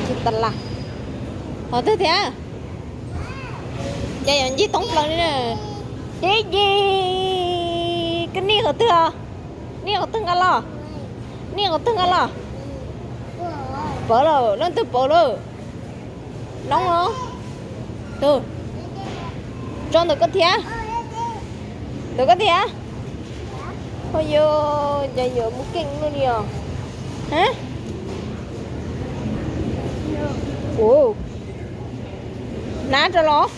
Tsis tas las. Qhov twg thiab? Cas yuav ncig toob plaws li na. Ib yig, koj nij qhov twg os? Nij qhov twg nqa los? Nij qhov twg nqa los? Pov lawm, leej twg pov lawm? Noob os. Tus, tso ntawm koj thiab. Ntawm koj thiab. Ua cas yuav mus keej luaj li os? Hab, hnab rau los.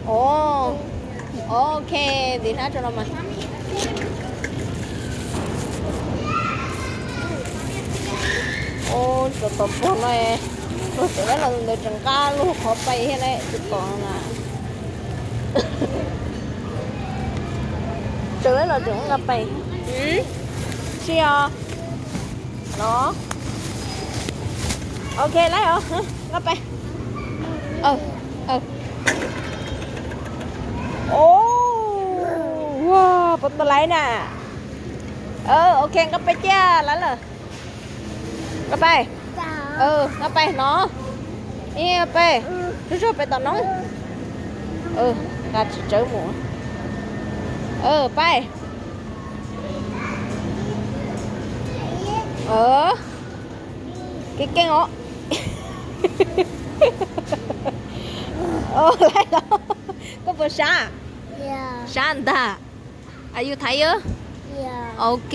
Os, ok, ntim hnab rau los mas. Ua, tsov tom puag no, luag tseem, lawv los ntawd tseem nqa luag qhov pais thiab na, tsov tom na. Tsov los tseem nqa pais. Tsis os. No. Ok, laib os, nqa pais. Os, ua, puas tau laib na? Ok, nqa pais tiag, laib lawm. Nqa pais. Nqa pais no. Ib, pais. Tsuag tsuag pais tom noob. Nqa tsis tsawg mus. Pais. Keej keej os. Laib los. Koj puas sab? Sab ntag. Are you tired? Ok.